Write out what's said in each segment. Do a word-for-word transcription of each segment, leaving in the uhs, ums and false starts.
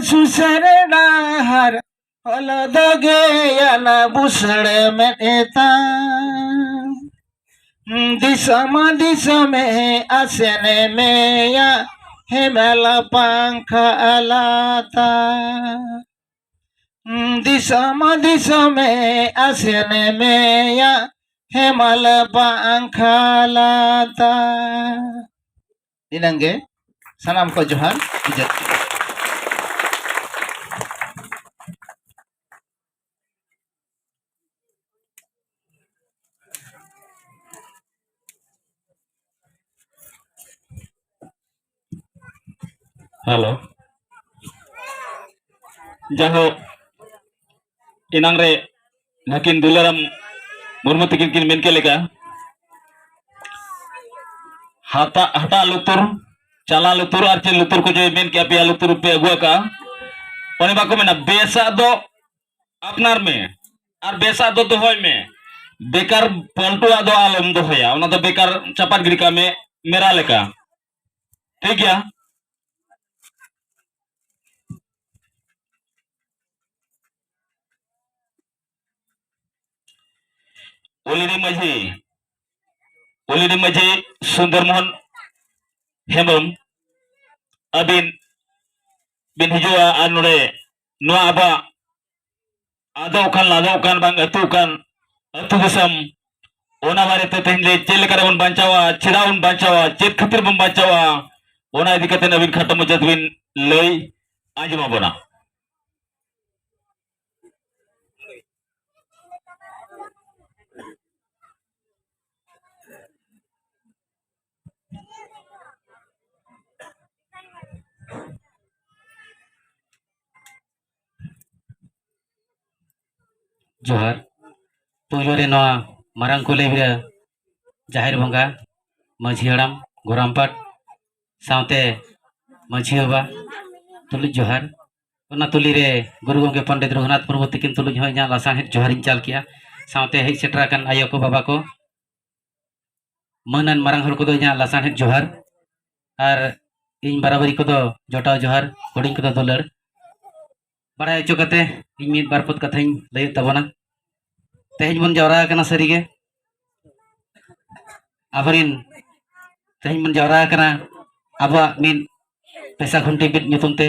ᱥᱩᱥᱟᱹᱨ ᱰᱟᱦᱟᱨ ᱦᱚᱞᱚ ᱫᱚ ᱜᱮᱭᱟᱱᱟ ᱵᱩᱥᱟᱹᱲ ᱢᱮᱫ ᱮᱛᱟ᱾ ᱫᱤᱥᱚᱢ ᱫᱤᱥᱚᱢᱮ ᱟᱥᱮᱱ ᱢᱮᱭᱟ ᱦᱮᱢᱟᱞ ᱯᱟᱝᱠᱷᱟ ᱟᱞᱟᱛᱟ᱾ ᱫᱤᱥᱚᱢ ᱫᱤᱥᱚᱢᱮ ᱟᱥᱮᱱ ᱢᱮᱭᱟ ᱦᱮᱢᱟᱞ ᱯᱟᱝᱠᱷᱟ ᱟᱞᱟᱛᱟ᱾ ᱤᱱᱟᱹᱝ ᱜᱮ ᱥᱟᱱᱟᱢ ᱠᱚ ᱡᱚᱦᱟᱨ, ᱡᱚᱦᱟᱨ᱾ ᱦᱮᱞᱳ᱾ ᱡᱟᱭᱦᱳᱠ, ᱮᱱᱟᱝ ᱨᱮ ᱱᱟᱹᱠᱤᱱ ᱫᱩᱞᱟᱨᱟᱢ ᱢᱩᱨᱢᱩ ᱛᱟᱹᱠᱤᱱ ᱠᱤᱱ ᱢᱮᱱ ᱠᱮᱫ ᱞᱮᱠᱟ, ᱦᱟᱛᱟᱜ, ᱦᱟᱴᱟᱜ ᱞᱩᱛᱩᱨ, ᱪᱟᱞᱟ ᱞᱩᱛᱩᱨ ᱟᱨ ᱪᱮᱫ ᱞᱩᱛᱩᱨ ᱠᱚ ᱡᱮ ᱢᱮᱱ ᱠᱮᱜᱼᱟ, ᱯᱮᱭᱟ ᱞᱩᱛᱩᱨ ᱯᱮ ᱟᱹᱜᱩ ᱟᱠᱟᱜᱼᱟ᱾ ᱚᱱᱮ ᱵᱟᱠᱚ ᱢᱮᱱᱟ, ᱵᱮᱥᱟᱜ ᱫᱚ ᱟᱯᱱᱟᱨ ᱢᱮ ᱟᱨ ᱵᱮᱥᱟᱜ ᱫᱚ ᱫᱚᱦᱚᱭ ᱢᱮ, ᱵᱮᱠᱟᱨ ᱯᱟᱞᱴᱩᱣᱟᱜ ᱫᱚ ᱟᱞᱚᱢ ᱫᱚᱦᱚᱭᱟ, ᱚᱱᱟ ᱫᱚ ᱵᱮᱠᱟᱨ ᱪᱟᱯᱟᱫ ᱜᱤᱰᱤ ᱠᱟᱜ ᱢᱮ ᱢᱮᱨᱟ ᱞᱮᱠᱟ᱾ ᱴᱷᱤᱠ ᱜᱮᱭᱟ᱾ ᱩᱞᱤᱰᱤ ᱢᱟᱹᱡᱷᱤ, ᱩᱞᱤᱰᱤ ᱢᱟᱹᱡᱷᱤ ᱥᱩᱱᱫᱚᱨ ᱢᱳᱦᱚᱱ ᱦᱮᱢᱵᱨᱚᱢ, ᱟᱹᱵᱤᱱ ᱵᱤᱱ ᱦᱤᱡᱩᱜᱼᱟ ᱟᱨ ᱱᱚᱰᱮ ᱱᱚᱣᱟ ᱟᱵᱚᱣᱟᱜ ᱟᱫᱚᱜ ᱠᱟᱱ, ᱞᱟᱫᱚᱜ ᱠᱟᱱ, ᱵᱟᱝ ᱟᱹᱛᱩᱜ ᱠᱟᱱ ᱟᱹᱛᱩ ᱫᱤᱥᱚᱢ, ᱚᱱᱟ ᱵᱟᱨᱮᱛᱮ ᱛᱮᱦᱮᱧ ᱞᱮ ᱪᱮᱫ ᱞᱮᱠᱟ ᱨᱮᱵᱚᱱ ᱵᱟᱧᱪᱟᱣᱟ, ᱪᱮᱫᱟᱜ ᱵᱚᱱ ᱵᱟᱧᱪᱟᱣᱟ, ᱪᱮᱫ ᱠᱷᱟᱹᱛᱤᱨ ᱵᱚᱱ ᱵᱟᱧᱪᱟᱣᱟ, ᱚᱱᱟ ᱤᱫᱤ ᱠᱟᱛᱮ ᱟᱹᱵᱤᱱ ᱠᱷᱟᱴᱚ ᱢᱟᱪᱷᱟ ᱛᱮᱵᱤᱱ ᱞᱟᱹᱭ ᱟᱸᱡᱚᱢ ᱟᱵᱚᱱᱟ᱾ ᱡᱚᱦᱟᱨ᱾ ᱯᱳᱭᱞᱳ ᱨᱮ ᱱᱚᱣᱟ ᱢᱟᱨᱟᱝ ᱠᱚᱞᱮ ᱵᱤᱨᱟᱹ ᱡᱟᱦᱮᱨ ᱵᱚᱸᱜᱟ, ᱢᱟᱹᱡᱷᱤ ᱦᱟᱲᱟᱢ, ᱜᱚᱨᱟᱢ ᱯᱟᱴ, ᱥᱟᱶᱛᱮ ᱢᱟᱹᱡᱷᱤ ᱵᱟᱵᱟ ᱛᱩᱞᱩᱡ ᱡᱚᱦᱟᱨ᱾ ᱚᱱᱟ ᱛᱩᱞᱤ ᱨᱮ ᱜᱩᱨᱩ ᱜᱚᱢᱠᱮ ᱯᱚᱱᱰᱤᱛ ᱨᱚᱜᱷᱩᱱᱟᱛᱷ ᱢᱩᱨᱢᱩ ᱛᱤᱠᱤᱱ ᱛᱩᱞᱩᱡ ᱦᱚᱸ ᱤᱧᱟᱹᱜ ᱞᱟᱥᱟᱬᱦᱮᱫ ᱡᱚᱦᱟᱨᱤᱧ ᱪᱟᱞ ᱠᱮᱜᱼᱟ᱾ ᱥᱟᱶᱛᱮ ᱦᱮᱡ ᱥᱮᱴᱮᱨ ᱟᱠᱟᱱ ᱟᱭᱳ ᱠᱚ, ᱵᱟᱵᱟ ᱠᱚ, ᱢᱟᱹᱱ ᱟᱱ ᱢᱟᱨᱟᱝ ᱦᱚᱲ ᱠᱚᱫᱚ ᱤᱧᱟᱹᱜ ᱞᱟᱥᱟᱬᱦᱮᱫ ᱡᱚᱦᱟᱨ, ᱟᱨ ᱤᱧ ᱵᱟᱨᱟᱵᱟᱹᱨᱤ ᱠᱚᱫᱚ ᱡᱚᱴᱟᱣ ᱡᱚᱦᱟᱨ, ᱦᱩᱰᱤᱧ ᱠᱚᱫᱚ ᱫᱩᱞᱟᱹᱲ᱾ ᱵᱟᱲᱟᱭ ᱦᱚᱪᱚ ᱠᱟᱛᱮ ᱤᱧ ᱢᱤᱫ ᱵᱟᱨ ᱯᱚᱫ ᱠᱟᱛᱷᱟᱧ ᱞᱟᱹᱭᱮᱫ ᱛᱟᱵᱚᱱᱟ᱾ ᱛᱮᱦᱮᱧ ᱵᱚᱱ ᱡᱟᱣᱨᱟ ᱟᱠᱟᱱᱟ ᱥᱟᱹᱨᱤᱜᱮ, ᱟᱵᱚᱨᱮᱱ ᱛᱮᱦᱮᱧ ᱵᱚᱱ ᱡᱟᱣᱨᱟ ᱟᱠᱟᱱᱟ ᱟᱵᱚᱣᱟᱜ ᱢᱤᱫ ᱯᱮᱥᱟ ᱠᱷᱩᱱᱴᱤ ᱵᱤᱫ ᱧᱩᱛᱩᱢ ᱛᱮ᱾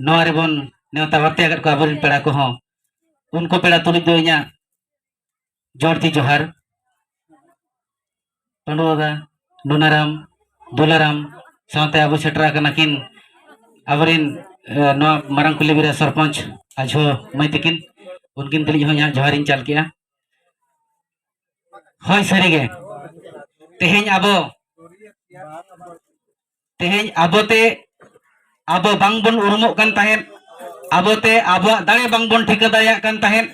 ᱱᱚᱣᱟ ᱨᱮᱵᱚᱱ ᱱᱮᱣᱛᱟ ᱵᱟᱨᱛᱮ ᱟᱠᱟᱫ ᱠᱚᱣᱟ ᱟᱵᱚᱨᱮᱱ ᱯᱮᱲᱟ ᱠᱚᱦᱚᱸ᱾ ᱩᱱᱠᱩ ᱯᱮᱲᱟ ᱛᱩᱞᱩᱡ ᱫᱚ ᱤᱧᱟᱹᱜ ᱡᱚᱦᱟᱨ ᱛᱤ ᱡᱚᱦᱟᱨ᱾ ᱯᱟᱺᱰᱩ ᱫᱟᱫᱟ, ᱰᱩᱱᱟᱨᱟᱢ, ᱫᱩᱞᱟᱨᱟᱢ ᱥᱟᱶᱛᱮ ᱟᱵᱚ ᱥᱮᱴᱮᱨ ᱟᱠᱟᱱᱟ ᱠᱤᱱ ᱟᱵᱚᱨᱮᱱ, ᱮ, ᱱᱚᱣᱟ ᱢᱟᱨᱟᱝ ᱠᱩᱞᱤᱵᱤᱨᱟ ᱥᱚᱨᱯᱚᱧᱪ ᱟᱡᱷᱚ ᱢᱟᱹᱭ ᱛᱟᱹᱠᱤᱱ᱾ ᱩᱱᱠᱤᱱ ᱛᱩᱞᱩᱡ ᱦᱚᱸ ᱤᱧᱟᱹᱜ ᱡᱚᱦᱟᱨᱤᱧ ᱪᱟᱞ ᱠᱮᱜᱼᱟ᱾ ᱦᱳᱭ, ᱥᱟᱹᱨᱤᱜᱮ ᱛᱮᱦᱮᱧ ᱟᱵᱚ ᱛᱮᱦᱮᱧ ᱟᱵᱚᱛᱮ ᱟᱵᱚ ᱵᱟᱝᱵᱚᱱ ᱩᱨᱩᱢᱚᱜ ᱠᱟᱱ ᱛᱟᱦᱮᱸᱫ, ᱟᱵᱚᱛᱮ ᱟᱵᱚᱣᱟᱜ ᱫᱟᱲᱮ ᱵᱟᱝᱵᱚᱱ ᱴᱷᱤᱠᱟᱹ ᱫᱟᱲᱮᱭᱟᱜ ᱠᱟᱱ ᱛᱟᱦᱮᱸᱫ᱾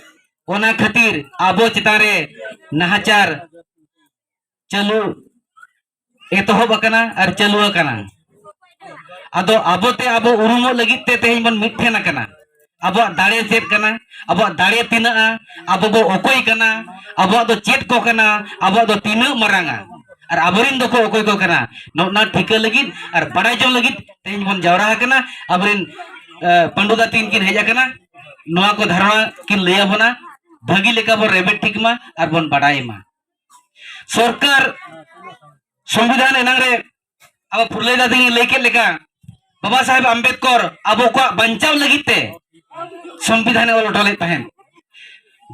ᱚᱱᱟ ᱠᱷᱟᱹᱛᱤᱨ ᱟᱵᱚ ᱪᱮᱛᱟᱱ ᱨᱮ ᱱᱟᱦᱟᱪᱟᱨ ᱪᱟᱹᱞᱩ ᱮᱛᱚᱦᱚᱵ ᱟᱠᱟᱱᱟ ᱟᱨ ᱪᱟᱹᱞᱩ ᱟᱠᱟᱱᱟ᱾ ᱟᱫᱚ ᱟᱵᱚᱛᱮ ᱟᱵᱚ ᱩᱨᱩᱢᱚᱜ ᱞᱟᱹᱜᱤᱫ ᱛᱮ ᱛᱮᱦᱮᱧ ᱵᱚᱱ ᱢᱤᱫ ᱴᱷᱮᱱ ᱟᱠᱟᱱᱟ᱾ ᱟᱵᱚᱣᱟᱜ ᱫᱟᱲᱮ ᱪᱮᱫ ᱠᱟᱱᱟ, ᱟᱵᱚᱣᱟᱜ ᱫᱟᱲᱮ ᱛᱤᱱᱟᱹᱜᱼᱟ, ᱟᱵᱚ ᱵᱚ ᱚᱠᱚᱭ ᱠᱟᱱᱟ, ᱟᱵᱚᱣᱟᱜ ᱫᱚ ᱪᱮᱫ ᱠᱚ ᱠᱟᱱᱟ, ᱟᱵᱚᱣᱟᱜ ᱫᱚ ᱛᱤᱱᱟᱹᱜ ᱢᱟᱨᱟᱝᱟ, ᱟᱨ ᱟᱵᱚᱨᱮᱱ ᱫᱚᱠᱚ ᱚᱠᱚᱭ ᱠᱚ ᱠᱟᱱᱟ, ᱱᱚᱜᱼᱚ ᱱᱟ ᱴᱷᱤᱠᱟᱹ ᱞᱟᱹᱜᱤᱫ ᱟᱨ ᱵᱟᱲᱟᱭ ᱡᱚᱝ ᱞᱟᱹᱜᱤᱫ ᱛᱮᱦᱮᱧ ᱵᱚᱱ ᱡᱟᱣᱨᱟ ᱟᱠᱟᱱᱟ᱾ ᱟᱵᱚᱨᱮᱱ, ᱮ, ᱯᱟᱺᱰᱩ ᱫᱟ ᱛᱤᱠᱤᱱ ᱠᱤᱱ ᱦᱮᱡ ᱟᱠᱟᱱᱟ, ᱱᱚᱣᱟ ᱠᱚ ᱫᱷᱟᱨᱚᱱᱟ ᱠᱤᱱ ᱞᱟᱹᱭ ᱟᱵᱚᱱᱟ, ᱵᱷᱟᱹᱜᱤ ᱞᱮᱠᱟ ᱵᱚᱱ ᱨᱮᱵᱮᱫ ᱴᱷᱤᱠ ᱢᱟ ᱟᱨ ᱵᱚᱱ ᱵᱟᱰᱟᱭ ᱢᱟ᱾ ᱥᱚᱨᱠᱟᱨ ᱥᱚᱝᱵᱤᱫᱷᱟᱱ ᱮᱱᱟᱝ ᱨᱮ ᱟᱵᱚ ᱯᱷᱩᱨᱞᱟᱹᱭ ᱫᱟ ᱛᱤᱠᱤᱱ ᱞᱟᱹᱭ ᱠᱮᱫ ᱞᱮᱠᱟ, ᱵᱟᱵᱟ ᱥᱟᱦᱮᱵᱽ ᱟᱢᱵᱮᱫᱠᱚᱨ ᱟᱵᱚ ᱠᱚᱣᱟᱜ ᱵᱟᱧᱪᱟᱣ ᱞᱟᱹᱜᱤᱫ ᱛᱮ ᱥᱚᱝᱵᱤᱫᱷᱟᱱᱮ ᱚᱞ ᱦᱚᱴᱚ ᱞᱮᱫ ᱛᱟᱦᱮᱸᱫ᱾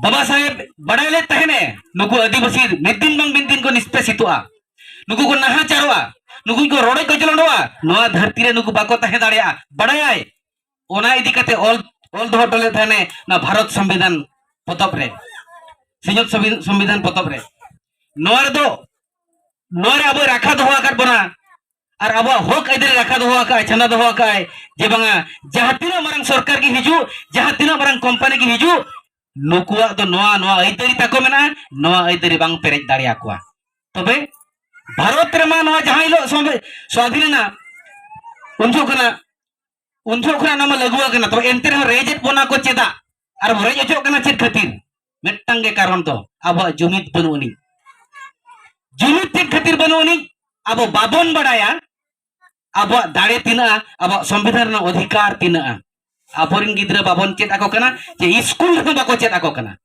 ᱵᱟᱵᱟ ᱥᱟᱦᱮᱵᱽ ᱵᱟᱰᱟᱭ ᱞᱮᱫ ᱛᱟᱦᱮᱸᱱᱮ ᱱᱩᱠᱩ ᱟᱹᱫᱤᱵᱟᱹᱥᱤ ᱢᱤᱫ ᱫᱤᱱ ᱵᱟᱝ ᱢᱤᱫ ᱫᱤᱱ ᱠᱚ ᱱᱤᱥᱯᱮᱥᱤᱛᱚᱜᱼᱟ, ᱱᱩᱠᱩ ᱠᱚ ᱱᱟᱦᱟᱪᱟᱨᱚᱜᱼᱟ, ᱱᱩᱠᱩ ᱠᱚ ᱨᱚᱰᱚᱡ ᱠᱚᱪᱞᱚᱱᱚᱜᱼᱟ, ᱱᱚᱣᱟ ᱫᱷᱟᱹᱨᱛᱤ ᱨᱮ ᱱᱩᱠᱩ ᱵᱟᱠᱚ ᱛᱟᱦᱮᱸ ᱫᱟᱲᱮᱭᱟᱜᱼᱟ, ᱵᱟᱲᱟᱭᱟᱭ᱾ ᱚᱱᱟ ᱤᱫᱤ ᱠᱟᱛᱮ ᱚᱞ, ᱚᱞ ᱫᱚᱦᱚ ᱦᱚᱴᱚ ᱞᱮᱫ ᱛᱟᱦᱮᱸᱱᱮ ᱱᱚᱣᱟ ᱵᱷᱟᱨᱚᱛ ᱥᱚᱝᱵᱤᱫᱷᱟᱱ ᱯᱚᱛᱚᱵ ᱨᱮ, ᱥᱤᱧᱚᱛ ᱥᱚᱝᱵᱤ-, ᱥᱚᱝᱵᱤᱫᱷᱟᱱ ᱯᱚᱛᱚᱵ ᱨᱮ᱾ ᱱᱚᱣᱟ ᱨᱮᱫᱚ, ᱱᱚᱣᱟ ᱨᱮ ᱟᱵᱚᱭ ᱨᱟᱠᱷᱟ ᱫᱚᱦᱚ ᱟᱠᱟᱫ ᱵᱚᱱᱟ ᱟᱨ ᱟᱵᱚᱣᱟᱜ ᱦᱚᱠ ᱟᱹᱭᱫᱟᱹᱨᱤ ᱨᱟᱠᱷᱟ ᱫᱚᱦᱚ ᱟᱠᱟᱫᱼᱟᱭ, ᱪᱷᱟᱸᱫᱟ ᱫᱚᱦᱚ ᱟᱠᱟᱫᱼᱟᱭ ᱡᱮ ᱵᱟᱝᱟ, ᱡᱟᱦᱟᱸ ᱛᱤᱱᱟᱹᱜ ᱢᱟᱨᱟᱝ ᱥᱚᱨᱠᱟᱨ ᱜᱮ ᱦᱤᱡᱩᱜ, ᱡᱟᱦᱟᱸ ᱛᱤᱱᱟᱹᱜ ᱢᱟᱨᱟᱝ ᱠᱳᱢᱯᱟᱱᱤ ᱜᱮ ᱦᱤᱡᱩᱜ, ᱱᱩᱠᱩᱣᱟᱜ ᱫᱚ ᱱᱚᱣᱟ, ᱱᱚᱣᱟ ᱟᱹᱭᱫᱟᱹᱨᱤ ᱛᱟᱠᱚ ᱢᱮᱱᱟᱜᱼᱟ, ᱱᱚᱣᱟ ᱟᱹᱭᱫᱟᱹᱨᱤ ᱵᱟᱝ ᱯᱮᱨᱮᱡ ᱫᱟᱲᱮᱭᱟᱠᱚᱣᱟ᱾ ᱛᱚᱵᱮ ᱵᱷᱟᱨᱚᱛ ᱨᱮᱢᱟ ᱱᱚᱣᱟ ᱡᱟᱦᱟᱸ ᱦᱤᱞᱳᱜ ᱥᱚᱝᱵᱤ-, ᱥᱣᱟᱫᱷᱤᱱ ᱮᱱᱟ, ᱩᱱ ᱡᱚᱠᱷᱚᱱ ᱠᱷᱚᱱᱟᱜ, ᱩᱱ ᱡᱚᱠᱷᱚᱱ ᱠᱷᱚᱱᱟᱜ ᱱᱚᱣᱟ ᱢᱟ ᱞᱟᱹᱜᱩ ᱟᱠᱟᱱᱟ, ᱛᱚᱵᱮ ᱮᱱᱛᱮ ᱨᱮᱦᱚᱸ ᱨᱮᱡᱮᱫ ᱵᱚᱱᱟ ᱠᱚ ᱪᱮᱫᱟᱜ? ᱟᱨ ᱵᱚ ᱨᱮᱡ ᱚᱪᱚᱜ ᱠᱟᱱᱟ ᱪᱮᱫ ᱠᱷᱟᱹᱛᱤᱨ? ᱢᱤᱫᱴᱟᱝ ᱜᱮ ᱠᱟᱨᱚᱱ ᱫᱚ ᱟᱵᱚᱣᱟᱜ ᱡᱩᱢᱤᱫ ᱵᱟᱹᱱᱩᱜ ᱟᱹᱱᱤᱡ᱾ ᱡᱩᱢᱤᱫ ᱪᱮᱫ ᱠᱷᱟᱹᱛᱤᱨ ᱵᱟᱹᱱᱩᱜ ᱟᱹᱱᱤᱡ? ᱟᱵᱚ ᱵᱟᱵᱚᱱ ᱵᱟᱲᱟᱭᱟ ᱟᱵᱚᱣᱟᱜ ᱫᱟᱲᱮ ᱛᱤᱱᱟᱹᱜᱼᱟ, ᱟᱵᱚᱣᱟᱜ ᱥᱚᱝᱵᱤᱫᱷᱟᱱ ᱨᱮᱱᱟᱜ ᱚᱫᱷᱤᱠᱟᱨ ᱛᱤᱱᱟᱹᱜᱼᱟ᱾ ᱟᱵᱚᱨᱮᱱ ᱜᱤᱫᱽᱨᱟᱹ ᱵᱟᱵᱚᱱ ᱪᱮᱫ ᱟᱠᱚ ᱠᱟᱱᱟ, ᱪᱮ ᱥᱠᱩᱞ ᱨᱮᱦᱚᱸ ᱵᱟᱠᱚ ᱪᱮᱫ ᱟᱠᱚ ᱠᱟᱱᱟ᱾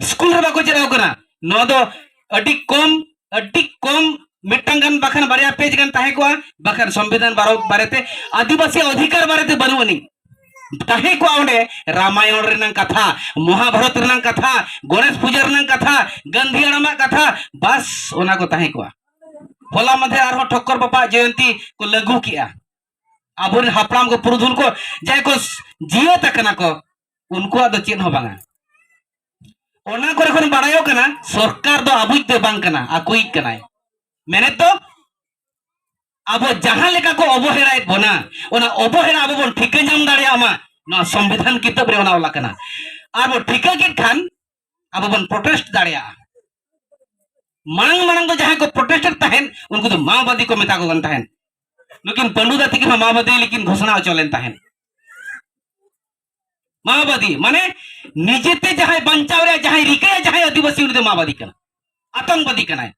ᱥᱠᱩᱞ ᱨᱮ ᱵᱟᱠᱚ ᱪᱮᱫ ᱟᱠᱚ ᱠᱟᱱᱟ᱾ ᱱᱚᱣᱟ ᱫᱚ ᱟᱹᱰᱤ ᱠᱚᱢ, ᱟᱹᱰᱤ ᱠᱚᱢ ᱢᱤᱫᱴᱟᱝ ᱜᱟᱱ ᱵᱟᱠᱷᱟᱱ ᱵᱟᱨᱭᱟ ᱯᱮᱡᱽ ᱜᱟᱱ ᱛᱟᱦᱮᱸ ᱠᱚᱜᱼᱟ, ᱵᱟᱠᱷᱟᱱ ᱥᱚᱝᱵᱤᱫᱷᱟᱱ ᱵᱟᱨᱚ ᱵᱟᱨᱮᱛᱮ, ᱟᱹᱫᱤᱵᱟᱹᱥᱤ ᱚᱫᱷᱤᱠᱟᱨ ᱵᱟᱨᱮᱛᱮ ᱵᱟᱹᱱᱩᱜ ᱟᱹᱱᱤᱡ᱾ ᱛᱟᱦᱮᱸ ᱠᱚᱜᱼᱟ ᱚᱸᱰᱮ ᱨᱟᱢᱟᱭᱚᱬ ᱨᱮᱱᱟᱜ ᱠᱟᱛᱷᱟ, ᱢᱚᱦᱟᱵᱷᱟᱨᱚᱛ ᱨᱮᱱᱟᱜ ᱠᱟᱛᱷᱟ, ᱜᱚᱬᱮᱥ ᱯᱩᱡᱟᱹ ᱨᱮᱱᱟᱜ ᱠᱟᱛᱷᱟ, ᱜᱟᱱᱫᱷᱤ ᱦᱟᱲᱟᱢᱟᱜ ᱠᱟᱛᱷᱟ, ᱵᱟᱥ ᱚᱱᱟ ᱠᱚ ᱛᱟᱦᱮᱸ ᱠᱚᱜᱼᱟ᱾ ᱦᱚᱞᱟ ᱢᱟᱫᱷᱮᱨ ᱟᱨᱦᱚᱸ ᱴᱷᱚᱠᱠᱚᱨ ᱵᱟᱵᱟᱣᱟᱜ ᱡᱚᱭᱚᱱᱛᱤ ᱠᱚ ᱞᱟᱹᱜᱩ ᱠᱮᱜᱼᱟ᱾ ᱟᱵᱚᱨᱮᱱ ᱦᱟᱯᱲᱟᱢ ᱠᱚ, ᱯᱩᱨᱩᱫᱷᱩᱞ ᱠᱚ, ᱡᱟᱦᱟᱸᱭ ᱠᱚ ᱡᱤᱭᱟᱹᱛ ᱟᱠᱟᱱᱟ ᱠᱚ, ᱩᱱᱠᱩᱣᱟᱜ ᱫᱚ ᱪᱮᱫ ᱦᱚᱸ ᱵᱟᱝᱟ᱾ ᱚᱱᱟ ᱠᱚᱨᱮ ᱠᱷᱚᱱ ᱵᱟᱲᱟᱭᱚᱜ ᱠᱟᱱᱟ, ᱥᱚᱨᱠᱟᱨ ᱫᱚ ᱟᱵᱚᱭᱤᱡ ᱫᱚ ᱵᱟᱝ ᱠᱟᱱᱟ, ᱟᱠᱚᱭᱤᱡ ᱠᱟᱱᱟᱭ᱾ ᱢᱮᱱᱮᱫ ᱫᱚ, ᱟᱵᱚ ᱡᱟᱦᱟᱸ ᱞᱮᱠᱟ ᱠᱚ ᱚᱵᱚᱦᱮᱲᱟᱭᱮᱫ ᱵᱚᱱᱟ, ᱚᱱᱟ ᱚᱵᱚᱦᱮᱲᱟ ᱟᱵᱚ ᱵᱚᱱ ᱴᱷᱤᱠᱟᱹ ᱧᱟᱢ ᱫᱟᱲᱮᱭᱟᱜ ᱢᱟ, ᱱᱚᱣᱟ ᱥᱚᱝᱵᱤᱫᱷᱟᱱ ᱠᱤᱛᱟᱹᱵ ᱨᱮ ᱚᱱᱟ ᱚᱞ ᱟᱠᱟᱱᱟ᱾ ᱟᱨ ᱵᱚ ᱴᱷᱤᱠᱟᱹ ᱠᱮᱫ ᱠᱷᱟᱱ ᱟᱵᱚ ᱵᱚᱱ ᱯᱨᱚᱴᱮᱥᱴ ᱫᱟᱲᱮᱭᱟᱜᱼᱟ᱾ ᱢᱟᱲᱟᱝ ᱢᱟᱲᱟᱝ ᱫᱚ ᱡᱟᱦᱟᱸᱭ ᱠᱚ ᱯᱨᱚᱴᱮᱥᱴ ᱛᱟᱦᱮᱸᱱ, ᱩᱱᱠᱩ ᱫᱚ ᱢᱟᱣᱵᱟᱫᱤ ᱠᱚ ᱢᱮᱛᱟ ᱠᱚ ᱠᱟᱱ ᱛᱟᱦᱮᱸᱱ᱾ ᱱᱩᱠᱤᱱ ᱯᱟᱹᱰᱩ ᱫᱟ ᱛᱤᱠᱤᱱ ᱦᱚᱸ ᱢᱟᱣᱵᱟᱫᱤ ᱞᱮᱠᱤᱱ ᱜᱷᱳᱥᱚᱱᱟ ᱦᱚᱪᱚ ᱞᱮᱱ ᱛᱟᱦᱮᱸᱱ᱾ ᱢᱟᱣᱵᱟᱫᱤ ᱢᱟᱱᱮ ᱱᱤᱡᱮᱛᱮ ᱡᱟᱦᱟᱸᱭ ᱵᱟᱧᱪᱟᱣ ᱨᱮᱭᱟᱜ ᱡᱟᱦᱟᱸᱭ ᱨᱤᱠᱟᱹᱭᱟ, ᱡᱟᱦᱟᱸᱭ ᱟᱹᱫᱤᱵᱟᱹᱥᱤ, ᱩᱱᱤ ᱫᱚ ᱢᱟᱣᱵᱟᱫᱤ ᱠᱟᱱᱟ, ᱟᱛᱚᱝᱠᱵᱟᱫᱤ ᱠᱟᱱᱟᱭ,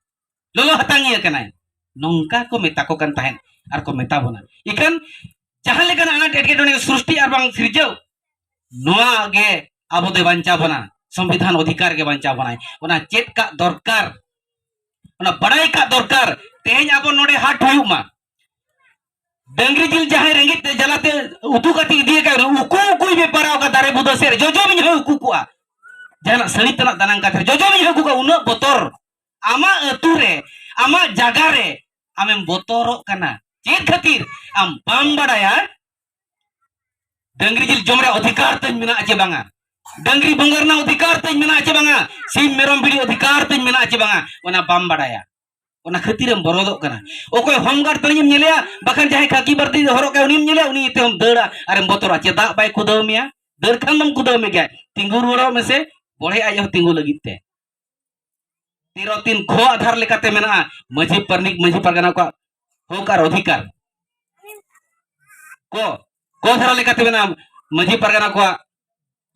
ᱞᱚᱞᱚ ᱦᱟᱛᱟᱝᱤᱭᱟᱹ ᱠᱟᱱᱟᱭ᱾ ᱱᱚᱝᱠᱟ ᱠᱚ ᱢᱮᱛᱟ ᱠᱚ ᱠᱟᱱ ᱛᱟᱦᱮᱸᱱ ᱟᱨ ᱠᱚ ᱢᱮᱛᱟ ᱵᱚᱱᱟ᱾ ᱤᱠᱷᱟᱹᱱ ᱡᱟᱦᱟᱸ ᱞᱮᱠᱟᱱᱟᱜ ᱟᱱᱟᱴ ᱮᱴᱠᱮᱴᱚᱬᱮ ᱥᱨᱤᱥᱴᱤ ᱟᱨ ᱵᱟᱝ ᱥᱤᱨᱡᱟᱹᱣ, ᱱᱚᱣᱟ ᱜᱮ ᱟᱵᱚ ᱫᱚᱭ ᱵᱟᱧᱪᱟᱣ ᱵᱚᱱᱟ, ᱥᱚᱝᱵᱤᱫᱷᱟᱱ ᱚᱫᱷᱤᱠᱟᱨ ᱜᱮ ᱵᱟᱧᱪᱟᱣ ᱵᱚᱱᱟᱭ᱾ ᱚᱱᱟ ᱪᱮᱫ ᱠᱟᱜ ᱫᱚᱨᱠᱟᱨ, ᱚᱱᱟ ᱵᱟᱲᱟᱭ ᱠᱟᱜ ᱫᱚᱨᱠᱟᱨ᱾ ᱛᱮᱦᱮᱧ ᱟᱵᱚ ᱱᱚᱰᱮ ᱦᱟᱴ ᱦᱩᱭᱩᱜ ᱢᱟ, ᱰᱟᱹᱝᱨᱤ ᱡᱤᱞ ᱡᱟᱦᱟᱸᱭ ᱨᱮᱸᱜᱮᱡ ᱛᱮ ᱡᱟᱞᱟᱛᱮ ᱩᱛᱩ ᱠᱟᱛᱮ ᱤᱫᱤᱭ ᱟᱠᱟᱫ, ᱩᱠᱩ ᱩᱠᱩᱭ ᱵᱮᱯᱟᱨᱟᱣ ᱟᱠᱟᱫ ᱫᱟᱨᱮ ᱵᱩᱫᱟᱹ ᱥᱮᱫ ᱨᱮ, ᱡᱚᱡᱚᱢ ᱧᱩᱦᱟᱹ ᱩᱠᱩ ᱠᱚᱜᱼᱟ᱾ ᱡᱟᱦᱟᱱᱟᱜ ᱥᱟᱹᱲᱤ ᱛᱮᱱᱟᱜ ᱫᱟᱱᱟᱝ ᱠᱟᱛᱮ ᱨᱮ ᱡᱚᱡᱚᱢ ᱧᱩᱦᱟᱹ ᱩᱠᱩ ᱠᱚᱜᱼᱟ, ᱩᱱᱟᱹᱜ ᱵᱚᱛᱚᱨ᱾ ᱟᱢᱟᱜ ᱟᱹᱛᱩ ᱨᱮ, ᱟᱢᱟᱜ ᱡᱟᱭᱜᱟ ᱨᱮ ᱟᱢᱮᱢ ᱵᱚᱛᱚᱨᱚᱜ ᱠᱟᱱᱟ᱾ ᱪᱮᱫ ᱠᱷᱟᱹᱛᱤᱨ? ᱟᱢ ᱵᱟᱢ ᱵᱟᱲᱟᱭᱟ ᱰᱟᱹᱝᱨᱤ ᱡᱤᱞ ᱡᱚᱢ ᱨᱮᱭᱟᱜ ᱚᱫᱷᱤᱠᱟᱨ ᱛᱤᱧ ᱢᱮᱱᱟᱜᱼᱟ ᱪᱮ ᱵᱟᱝᱟ, ᱰᱟᱹᱝᱨᱤ ᱵᱚᱸᱜᱟ ᱨᱮᱱᱟᱜ ᱚᱫᱷᱤᱠᱟᱨ ᱛᱤᱧ ᱢᱮᱱᱟᱜᱼᱟ ᱪᱮ ᱵᱟᱝᱟ, ᱥᱤᱢ ᱢᱮᱨᱚᱢ ᱵᱷᱤᱰᱤ ᱚᱫᱷᱤᱠᱟᱨ ᱛᱤᱧ ᱢᱮᱱᱟᱜᱼᱟ ᱪᱮ ᱵᱟᱝᱟ, ᱚᱱᱟ ᱵᱟᱢ ᱵᱟᱲᱟᱭᱟ᱾ ᱚᱱᱟ ᱠᱷᱟᱹᱛᱤᱨ ᱮᱢ ᱵᱚᱨᱚᱫᱚᱜ ᱠᱟᱱᱟ᱾ ᱚᱠᱚᱭ ᱦᱳᱢ ᱜᱟᱨᱰ ᱛᱟᱹᱞᱤᱧ ᱮᱢ ᱧᱮᱞᱮᱭᱟ, ᱵᱟᱠᱷᱟᱱ ᱡᱟᱦᱟᱸᱭ ᱠᱷᱟᱹᱠᱤ ᱵᱟᱨᱫᱤ ᱦᱚᱨᱚᱜ ᱠᱟᱜ ᱩᱱᱤᱢ ᱧᱮᱞᱮᱭᱟ, ᱩᱱᱤ ᱛᱮᱦᱚᱸᱢ ᱫᱟᱹᱲᱟ ᱟᱨᱮᱢ ᱵᱚᱛᱚᱨᱟ᱾ ᱪᱮᱫᱟᱜ ᱵᱟᱭ ᱠᱩᱫᱟᱹᱣ ᱢᱮᱭᱟ? ᱫᱟᱹᱲ ᱠᱷᱟᱱ ᱫᱚᱢ ᱠᱩᱫᱟᱹᱣ ᱢᱮ ᱜᱮᱭᱟ᱾ ᱛᱤᱸᱜᱩ ᱨᱩᱣᱟᱹᱲᱚᱜ ᱢᱮᱥᱮ, ᱵᱚᱲᱦᱮ ᱟᱡ ᱦᱚᱸ ᱛᱤᱸᱜᱩ ᱞᱟᱹᱜᱤᱫ ᱛᱮ᱾ ᱛᱮᱨᱚ ᱛᱤᱱ ᱠᱷᱚ ᱟᱫᱷᱟᱨ ᱞᱮᱠᱟᱛᱮ ᱢᱮᱱᱟᱜᱼᱟ ᱢᱟᱹᱡᱷᱤ ᱯᱟᱨᱟᱱᱤᱠ, ᱢᱟᱹᱡᱷᱤ ᱯᱟᱨᱜᱟᱱᱟ ᱠᱚᱣᱟᱜ ᱦᱚᱠ ᱟᱨ ᱚᱫᱷᱤᱠᱟᱨ᱾ ᱠᱚ, ᱠᱚ ᱫᱷᱟᱨᱟ ᱞᱮᱠᱟᱛᱮ ᱢᱮᱱᱟᱜᱼᱟ ᱢᱟᱹᱡᱷᱤ ᱯᱟᱨᱜᱟᱱᱟ ᱠᱚᱣᱟᱜ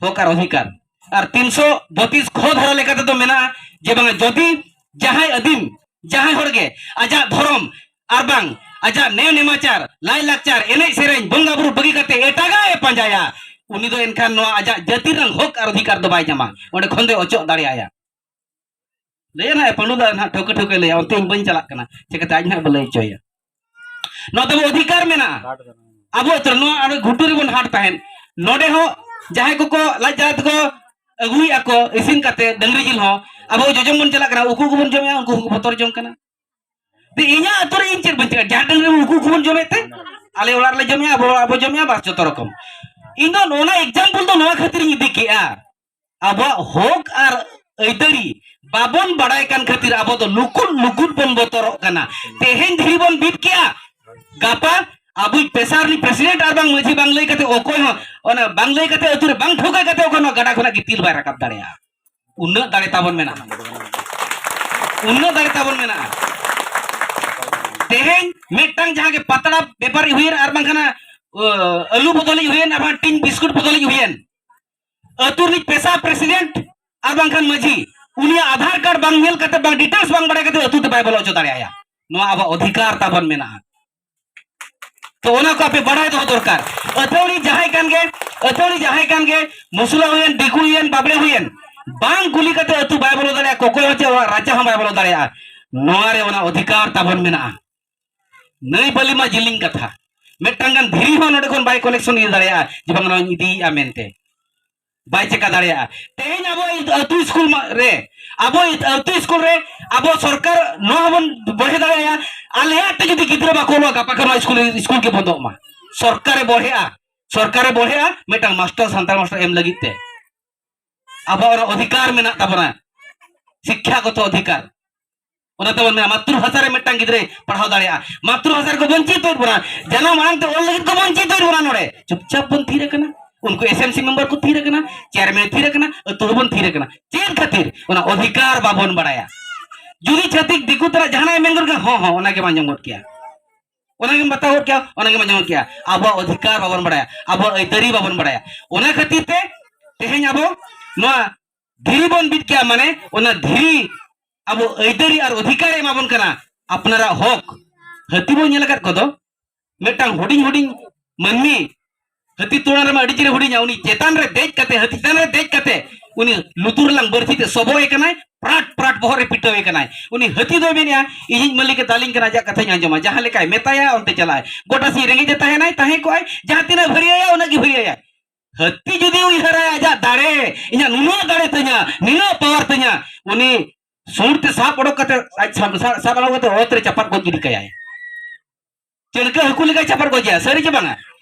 ᱦᱚᱠ ᱟᱨ ᱚᱫᱷᱤᱠᱟᱨ᱾ ᱟᱨ ᱛᱤᱱᱥᱚ ᱵᱚᱛᱤᱥ ᱠᱷᱚ ᱫᱷᱟᱨᱟ ᱞᱮᱠᱟ ᱛᱮᱫᱚ ᱢᱮᱱᱟᱜᱼᱟ ᱡᱮ ᱵᱟᱝᱟ, ᱡᱩᱫᱤ ᱡᱟᱦᱟᱸᱭ ᱟᱹᱫᱤᱢ, ᱡᱟᱦᱟᱸᱭ ᱦᱚᱲ ᱜᱮ ᱟᱡᱟᱜ ᱫᱷᱚᱨᱚᱢ ᱟᱨ ᱵᱟᱝ ᱟᱡᱟᱜ ᱱᱮᱭ ᱱᱮᱢᱟᱪᱟᱨ, ᱞᱟᱭ ᱞᱟᱠᱪᱟᱨ, ᱮᱱᱮᱡ ᱥᱮᱨᱮᱧ, ᱵᱚᱸᱜᱟ ᱵᱩᱨᱩ ᱵᱟᱹᱜᱤ ᱠᱟᱛᱮ ᱮᱴᱟᱜᱟᱜ ᱮ ᱯᱟᱸᱡᱟᱭᱟ, ᱩᱱᱤ ᱫᱚ ᱮᱱᱠᱷᱟᱱ ᱱᱚᱣᱟ ᱟᱡᱟᱜ ᱡᱟᱹᱛᱤ ᱨᱮᱱᱟᱜ ᱦᱚᱠ ᱟᱨ ᱚᱫᱷᱤᱠᱟᱨ ᱫᱚ ᱵᱟᱭ ᱧᱟᱢᱟ, ᱚᱸᱰᱮ ᱠᱷᱚᱱ ᱫᱚᱭ ᱚᱪᱚᱜ ᱫᱟᱲᱮᱭᱟᱭᱟ᱾ ᱞᱟᱹᱭᱟ ᱱᱟᱦᱟᱜ ᱯᱟᱹᱰᱩ ᱫᱟ ᱱᱟᱦᱟᱜ ᱴᱷᱟᱹᱣᱠᱟᱹ ᱴᱷᱟᱹᱣᱠᱟᱹᱭ ᱞᱟᱹᱭᱟ, ᱚᱱᱛᱮ ᱤᱧ ᱵᱟᱹᱧ ᱪᱟᱞᱟᱜ ᱠᱟᱱᱟ, ᱪᱤᱠᱟᱹᱛᱮ ᱟᱡ ᱱᱟᱦᱟᱜ ᱵᱚ ᱞᱟᱹᱭ ᱦᱚᱪᱚᱭᱟ᱾ ᱱᱚᱣᱟ ᱛᱟᱵᱚ ᱚᱫᱷᱤᱠᱟᱨ ᱢᱮᱱᱟᱜᱼᱟ᱾ ᱟᱵᱚ ᱟᱹᱛᱩ ᱨᱮ ᱱᱚᱣᱟ ᱟᱨ ᱜᱷᱩᱴᱩ ᱨᱮᱵᱚᱱ ᱦᱟᱴ ᱛᱟᱦᱮᱸᱱ, ᱱᱚᱰᱮ ᱦᱚᱸ ᱡᱟᱦᱟᱸᱭ ᱠᱚᱠᱚ ᱞᱟᱡ ᱡᱟᱞᱟ ᱛᱮᱠᱚ ᱟᱹᱜᱩᱭᱮᱫᱼᱟ ᱠᱚ ᱤᱥᱤᱱ ᱠᱟᱛᱮ ᱰᱟᱹᱝᱨᱤ ᱡᱤᱞ ᱦᱚᱸ, ᱟᱵᱚ ᱡᱚᱡᱚᱢ ᱵᱚᱱ ᱪᱟᱞᱟᱜ ᱠᱟᱱᱟ, ᱩᱠᱩ ᱩᱠᱩ ᱵᱚᱱ ᱡᱚᱢᱮᱫᱼᱟ, ᱩᱱᱠᱩ ᱩᱠᱩ ᱠᱚ ᱵᱚᱛᱚᱨ ᱡᱚᱝ ᱠᱟᱱᱟ᱾ ᱛᱮ ᱤᱧᱟᱹᱜ ᱟᱹᱛᱩ ᱨᱮ ᱤᱧ ᱪᱮᱫ ᱵᱟᱹᱧ ᱪᱤᱠᱟᱹᱭᱟ? ᱡᱟᱦᱟᱸ ᱰᱟᱹᱝᱨᱤ ᱩᱠᱩ ᱩᱠᱩ ᱵᱚᱱ ᱡᱚᱢᱮᱫ ᱛᱮ, ᱟᱞᱮ ᱚᱲᱟᱜ ᱨᱮᱞᱮ ᱡᱚᱢᱮᱫᱼᱟ, ᱟᱵᱚ ᱚᱲᱟᱜ ᱵᱚ ᱡᱚᱢᱮᱫᱼᱟ, ᱵᱟᱥ ᱡᱚᱛᱚ ᱨᱚᱠᱚᱢ᱾ ᱤᱧ ᱫᱚ ᱚᱱᱟ example ᱫᱚ ᱱᱚᱣᱟ ᱠᱷᱟᱹᱛᱤᱨ ᱤᱧ ᱤᱫᱤ ᱠᱮᱜᱼᱟ, ᱟᱵᱚᱣᱟᱜ ᱦᱚᱠ ᱟᱨ ᱟᱹᱭᱫᱟᱹᱨᱤ ᱵᱟᱵᱚᱱ ᱵᱟᱲᱟᱭ ᱠᱟᱱ ᱠᱷᱟᱹᱛᱤᱨ ᱟᱵᱚ ᱫᱚ ᱞᱩᱠᱩᱫ ᱞᱩᱠᱩᱫ ᱵᱚᱱ ᱵᱚᱛᱚᱨᱚᱜ ᱠᱟᱱᱟ᱾ ᱛᱮᱦᱮᱧ ᱫᱷᱤᱨᱤ ᱵᱚᱱ ᱵᱤᱫ ᱠᱮᱜᱼᱟ, ᱜᱟᱯᱟ ᱟᱵᱚᱭᱤᱡ ᱯᱮᱥᱟ ᱨᱤᱱᱤᱡ president ᱟᱨ ᱵᱟᱝ ᱢᱟᱹᱡᱷᱤ ᱵᱟᱝ ᱞᱟᱹᱭ ᱠᱟᱛᱮ ᱚᱠᱚᱭ ᱦᱚᱸ, ᱚᱱᱟ ᱵᱟᱝ ᱞᱟᱹᱭ ᱠᱟᱛᱮ ᱟᱹᱛᱩ ᱨᱮ ᱵᱟᱝ ᱴᱷᱟᱹᱣᱠᱟᱹ ᱠᱟᱛᱮ ᱚᱠᱚᱭ ᱱᱚᱣᱟ ᱜᱟᱰᱟ ᱠᱷᱚᱱᱟᱜ ᱜᱤᱛᱤᱞ ᱵᱟᱭ ᱨᱟᱠᱟᱵ ᱫᱟᱲᱮᱭᱟᱜᱼᱟ᱾ ᱩᱱᱟᱹᱜ ᱫᱟᱲᱮ ᱛᱟᱵᱚᱱ ᱢᱮᱱᱟᱜᱼᱟ, ᱩᱱᱟᱹᱜ ᱫᱟᱲᱮ ᱛᱟᱵᱚᱱ ᱢᱮᱱᱟᱜᱼᱟ᱾ ᱛᱮᱦᱮᱧ ᱢᱤᱫᱴᱟᱝ ᱡᱟᱦᱟᱸ ᱜᱮ ᱯᱟᱛᱲᱟ ᱵᱮᱯᱟᱨᱤ ᱦᱩᱭᱮᱱ ᱟᱨ ᱵᱟᱝᱠᱷᱟᱱ, ᱟᱹ, ᱟᱹᱞᱩ ᱵᱚᱫᱚᱞᱤᱡ ᱦᱩᱭᱮᱱ ᱟᱨ ᱵᱟᱝ ᱴᱤᱱ ᱵᱤᱥᱠᱩᱴ ᱵᱚᱫᱚᱞᱤᱡ ᱦᱩᱭᱮᱱ, ᱟᱹᱛᱩ ᱨᱤᱱᱤᱡ ᱯᱮᱥᱟ president ᱟᱨ ᱵᱟᱝᱠᱷᱟᱱ ᱢᱟᱹᱡᱷᱤ, ᱩᱱᱤᱭᱟᱜ ᱟᱫᱷᱟᱨ ᱠᱟᱨᱰ ᱵᱟᱝ ᱧᱮᱞ ᱠᱟᱛᱮ, ᱵᱟᱝ details ᱵᱟᱝ ᱵᱟᱲᱟᱭ ᱠᱟᱛᱮ ᱟᱹᱛᱩ ᱛᱮ ᱵᱟᱭ ᱵᱚᱞᱚ ᱦᱚᱪᱚ ᱫᱟᱲᱮᱭᱟᱭᱟ᱾ ᱱᱚᱣᱟ ᱟᱵᱚᱣᱟᱜ ᱚᱫᱷᱤᱠᱟᱨ ᱛᱟᱵᱚᱱ ᱢᱮᱱᱟᱜᱼᱟ᱾ ᱛᱚ ᱚᱱᱟ ᱠᱚ ᱟᱯᱮ ᱵᱟᱲᱟᱭ ᱫᱚᱦᱚ ᱫᱚᱨᱠᱟᱨ᱾ ᱟᱹᱛᱷᱟᱹᱣᱲᱤ ᱡᱟᱦᱟᱸᱭ ᱠᱟᱱ ᱜᱮ, ᱟᱹᱛᱷᱟᱹᱣᱲᱤ ᱡᱟᱦᱟᱸᱭ ᱠᱟᱱ ᱜᱮ, ᱢᱩᱥᱞᱟᱹ ᱦᱩᱭᱮᱱ, ᱫᱤᱠᱩ ᱦᱩᱭᱮᱱ, ᱵᱟᱵᱽᱞᱮ ᱦᱩᱭᱮᱱ, ᱵᱟᱝ ᱠᱩᱞᱤ ᱠᱟᱛᱮ ᱟᱹᱛᱩ ᱵᱟᱭ ᱵᱚᱞᱚ ᱫᱟᱲᱮᱭᱟᱜᱼᱟ, ᱚᱠᱚᱭ ᱦᱚᱸ ᱪᱮᱫ ᱚᱲᱟᱜ ᱨᱟᱪᱟ ᱦᱚᱸ ᱵᱟᱭ ᱵᱚᱞᱚ ᱫᱟᱲᱮᱭᱟᱜᱼᱟ᱾ ᱱᱚᱣᱟ ᱨᱮ ᱚᱱᱟ ᱚᱫᱷᱤᱠᱟᱨ ᱛᱟᱵᱚᱱ ᱢᱮᱱᱟᱜᱼᱟ᱾ ᱱᱟᱹᱭ ᱵᱟᱹᱞᱤ ᱢᱟ ᱡᱤᱞᱤᱧ ᱠᱟᱛᱷᱟ, ᱢᱤᱫᱴᱟᱝ ᱜᱟᱱ ᱫᱷᱤᱨᱤ ᱦᱚᱸ ᱱᱚᱰᱮ ᱠᱷᱚᱱ ᱵᱟᱭ collection ᱤᱫᱤ ᱫᱟᱲᱮᱭᱟᱜᱼᱟ ᱡᱮ ᱵᱟᱝ ᱱᱚᱣᱟᱧ ᱤᱫᱤᱭᱮᱫᱼᱟ ᱢᱮᱱᱛᱮ᱾ ᱵᱟᱭ ᱪᱮᱠᱟ ᱫᱟᱲᱮᱭᱟᱜᱼᱟ᱾ ᱛᱮᱦᱮᱧ ᱟᱵᱚ ᱟᱹᱛᱩ ᱥᱠᱩᱞ ᱢᱟ-, ᱨᱮ, ᱟᱵᱚ ᱟᱹᱛᱩ ᱥᱠᱩᱞ ᱨᱮ ᱟᱵᱚ ᱥᱚᱨᱠᱟᱨ ᱱᱚᱣᱟ ᱦᱚᱸᱵᱚᱱ ᱵᱚᱲᱦᱮ ᱫᱟᱲᱮᱭᱟᱜᱼᱟ, ᱟᱞᱮᱭᱟᱜ ᱛᱮ ᱡᱩᱫᱤ ᱜᱤᱫᱽᱨᱟᱹ ᱵᱟᱠᱚ ᱚᱞᱚᱜᱼᱟ, ᱜᱟᱯᱟ ᱠᱷᱚᱱ ᱱᱚᱣᱟ ᱥᱠᱩᱞ, ᱥᱠᱩᱞ ᱜᱮ ᱵᱚᱱᱫᱚᱜ ᱢᱟ᱾ ᱥᱚᱨᱠᱟᱨᱮ ᱵᱚᱲᱦᱮᱜᱼᱟ, ᱥᱚᱨᱠᱟᱨᱮ ᱵᱚᱲᱦᱮᱜᱼᱟ ᱢᱤᱫᱴᱟᱝ ᱢᱟᱥᱴᱟᱨ, ᱥᱟᱱᱛᱟᱲ ᱢᱟᱥᱴᱟᱨ ᱮᱢ ᱞᱟᱹᱜᱤᱫ ᱛᱮ᱾ ᱟᱵᱚᱣᱟᱜ ᱚᱱᱟ ᱚᱫᱷᱤᱠᱟᱨ ᱢᱮᱱᱟᱜ ᱛᱟᱵᱚᱱᱟ, ᱥᱤᱠᱠᱷᱟᱜᱚᱛᱚ ᱚᱫᱷᱤᱠᱟᱨ᱾ ᱚᱱᱟ ᱛᱮᱵᱚᱱ ᱢᱮᱱᱟ, ᱢᱟᱛᱨᱩ ᱵᱷᱟᱥᱟ ᱨᱮ ᱢᱤᱫᱴᱟᱝ ᱜᱤᱫᱽᱨᱟᱹᱭ ᱯᱟᱲᱦᱟᱣ ᱫᱟᱲᱮᱭᱟᱜᱼᱟ᱾ ᱢᱟᱛᱨᱩ ᱵᱷᱟᱥᱟ ᱨᱮᱠᱚ ᱵᱚᱧᱪᱤᱛ ᱮᱫ ᱵᱚᱱᱟ, ᱡᱟᱱᱟᱢ ᱟᱲᱟᱝ ᱛᱮ ᱚᱞ ᱞᱟᱹᱜᱤᱫ ᱠᱚ ᱵᱚᱧᱪᱤᱛ ᱮᱫ ᱵᱚᱱᱟ᱾ ᱱᱚᱰᱮ ᱪᱩᱯᱪᱟᱯ ᱵᱚᱱ ᱛᱷᱤᱨ ᱟᱠᱟᱱᱟ, ᱩᱱᱠᱩ S M C member ᱠᱚ ᱛᱷᱤᱨ ᱟᱠᱟᱱᱟ, chairman ᱛᱷᱤᱨ ᱟᱠᱟᱱᱟ, ᱟᱹᱛᱩ ᱦᱚᱸᱵᱚᱱ ᱛᱷᱤᱨ ᱟᱠᱟᱱᱟ᱾ ᱪᱮᱫ ᱠᱷᱟᱹᱛᱤᱨ? ᱚᱱᱟ ᱚᱫᱷᱤᱠᱟᱨ ᱵᱟᱵᱚᱱ ᱵᱟᱲᱟᱭᱟ᱾ ᱡᱩᱫᱤ ᱪᱷᱟᱹᱛᱤᱠ ᱫᱤᱠᱩ ᱛᱟᱨᱟ ᱡᱟᱦᱟᱱᱟᱜ ᱮ ᱢᱮᱱ ᱜᱚᱫ ᱠᱟᱜᱼᱟ, ᱦᱚᱸ ᱦᱚᱸ, ᱚᱱᱟ ᱜᱮᱢ ᱟᱸᱡᱚᱢ ᱜᱚᱫ ᱠᱮᱭᱟ, ᱚᱱᱟ ᱜᱮᱢ ᱵᱟᱛᱟᱣ ᱜᱚᱫ ᱠᱮᱭᱟ, ᱚᱱᱟ ᱜᱮᱢ ᱟᱸᱡᱚᱢ ᱜᱚᱫ ᱠᱮᱭᱟ᱾ ᱟᱵᱚᱣᱟᱜ ᱚᱫᱷᱤᱠᱟᱨ ᱵᱟᱵᱚᱱ ᱵᱟᱲᱟᱭᱟ, ᱟᱵᱚᱣᱟᱜ ᱟᱹᱭᱫᱟᱹᱨᱤ ᱵᱟᱵᱚᱱ ᱵᱟᱲᱟᱭᱟ᱾ ᱚᱱᱟ ᱠᱷᱟᱹᱛᱤᱨ ᱛᱮ ᱛᱮᱦᱮᱧ ᱟᱵᱚ ᱱᱚᱣᱟ ᱫᱷᱤᱨᱤ ᱵᱚᱱ ᱵᱤᱫ ᱠᱮᱜᱼᱟ, ᱢᱟᱱᱮ ᱚᱱᱟ ᱫᱷᱤᱨᱤ ᱟᱵᱚ ᱟᱹᱭᱫᱟᱹᱨᱤ ᱟᱨ ᱚᱫᱷᱤᱠᱟᱨ ᱮ ᱮᱢᱟ ᱵᱚᱱ ᱠᱟᱱᱟ, ᱟᱯᱱᱟᱨᱟᱜ ᱦᱚᱠ᱾ ᱦᱟᱹᱛᱤ ᱵᱚᱱ ᱧᱮᱞ ᱟᱠᱟᱫ ᱠᱚᱫᱚ, ᱢᱤᱫᱴᱟᱝ ᱦᱩᱰᱤᱧ ᱦᱩᱰᱤᱧ ᱢᱟᱹᱱᱢᱤ ᱦᱟᱹᱛᱤ ᱛᱚᱲᱟ ᱨᱮᱢᱟ ᱟᱹᱰᱤ ᱪᱮᱦᱨᱟ ᱦᱩᱰᱤᱧᱟ, ᱩᱱᱤ ᱪᱮᱛᱟᱱ ᱨᱮ ᱫᱮᱡ ᱠᱟᱛᱮ, ᱦᱟᱹᱛᱤ ᱪᱮᱛᱟᱱ ᱨᱮ ᱫᱮᱡ ᱠᱟᱛᱮ ᱩᱱᱤ ᱞᱩᱛᱩᱨ ᱨᱮᱞᱟᱝ ᱵᱟᱹᱲᱥᱤ ᱛᱮ ᱥᱚᱵᱚᱜ ᱮ ᱠᱟᱱᱟᱭ, ᱯᱨᱟᱴ ᱯᱨᱟᱴ ᱵᱚᱦᱚᱜ ᱨᱮ ᱯᱤᱴᱟᱹᱣ ᱮ ᱠᱟᱱᱟᱭ᱾ ᱩᱱᱤ ᱦᱟᱹᱛᱤ ᱫᱚᱭ ᱢᱮᱱᱮᱜᱼᱟ, "ᱤᱧᱤᱡ ᱢᱟᱹᱞᱤᱠ ᱮ ᱫᱟᱞᱤᱧ ᱠᱟᱱᱟ, ᱟᱡᱟᱜ ᱠᱟᱛᱷᱟᱧ ᱟᱸᱡᱚᱢᱟ, ᱡᱟᱦᱟᱸ ᱞᱮᱠᱟᱭ ᱢᱮᱛᱟᱭᱟ ᱚᱱᱛᱮ ᱪᱟᱞᱟᱜᱼᱟᱭ, ᱜᱚᱴᱟ ᱥᱤᱧ ᱨᱮᱸᱜᱮᱡ ᱮ ᱛᱟᱦᱮᱱᱟᱭ, ᱛᱟᱦᱮᱸ ᱠᱚᱜᱼᱟᱭ, ᱡᱟᱦᱟᱸ ᱛᱤᱱᱟᱹᱜ ᱵᱷᱟᱹᱨᱭᱟᱹᱭᱟ ᱩᱱᱟᱹᱜ ᱜᱮ ᱵᱷᱟᱹᱨᱭᱟᱹᱭᱟᱭ᱾ ᱦᱟᱹᱛᱤ ᱡᱩᱫᱤ ᱩᱭᱦᱟᱹᱨᱟᱭ ᱟᱡᱟᱜ ᱫᱟᱲᱮ, ᱤᱧᱟᱹᱜ ᱱᱩᱱᱟᱹᱜ ᱫᱟᱲᱮ ᱛᱤᱧᱟ, ᱱᱩᱱᱟᱹᱜ ᱯᱟᱣᱟᱨ ᱛᱤᱧᱟ", ᱩᱱᱤ ᱥᱩᱨ ᱛᱮ ᱥᱟᱵ ᱚᱰᱚᱠ ᱠᱟᱛᱮ, ᱟᱡ ᱥᱟᱵ, ᱥᱟᱵ, ᱥᱟᱵ ᱚᱰᱚᱠ ᱠᱟᱛᱮ ᱚᱛ ᱨᱮ ᱪᱟᱯᱟᱫ ᱜᱚᱡ ᱜᱤᱰᱤ ᱠᱟᱭᱟᱭ᱾ ᱪᱟᱹᱲᱠᱟᱹ ᱦᱟᱹᱠᱩ ᱞᱮᱠᱟᱭ ᱪᱟᱯᱟᱫ ᱜᱚᱡᱮᱭᱟ, ᱥᱟᱹᱨᱤ ᱪᱮ ᱵᱟᱝᱟ?